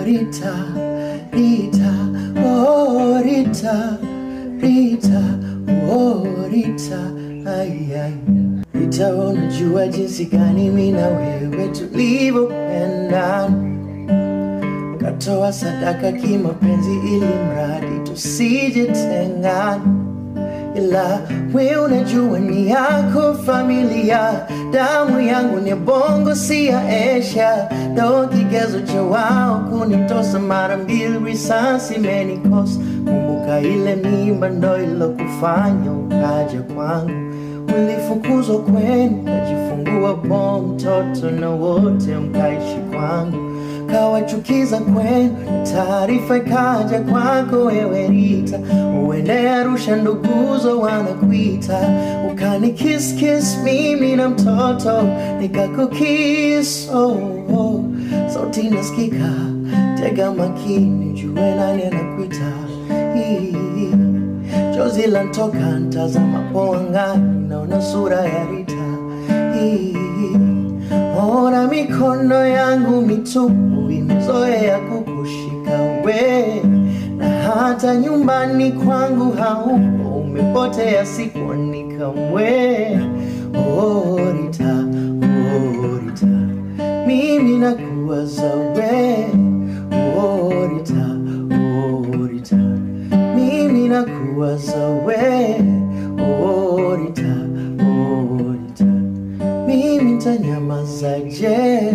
Rita, Rita, oh Rita, Rita, oh Rita, ay, ay. Rita, unajua jinsi gani mimi na wewe tulivyopendana, katoa sadaka kimapenzi ili mradi tusije tengana, ila we unajua ni yako familia, damu yangu ni bongo si ya Asia, ndo kigezo cha wao kunitosa mara mbili, risasi imenikosa. Kumbuka ile mimba ndo ilokufanya ukaja kwangu, ulifukuzwa kwenu ukajifungua bo mtoto na wote mkaishi kwangu, kawachukiza kwenu, taarifa ikaja kwako wewe Rita, uende Arusha nduguzo wanakuita, ukani kiss kiss mimi na mtoto nikakukiss, oh. Sauti nasikika, tega makini jue nani anakuita. Hii, chozi lantoka ntazamapo angani naona sura ya Rita. Hii, ona mikono yangu mitupu imezoea kukushika we, na hata nyumbani kwangu haupo, umepotea sikuoni kamwe. Oh, Rita, oh, Rita, mimi nakuwaza we. Oh, Rita, oh, Rita, mimi nakuwaza we. Oh, Rita, oh, Rita, mimi ntanyamazaje?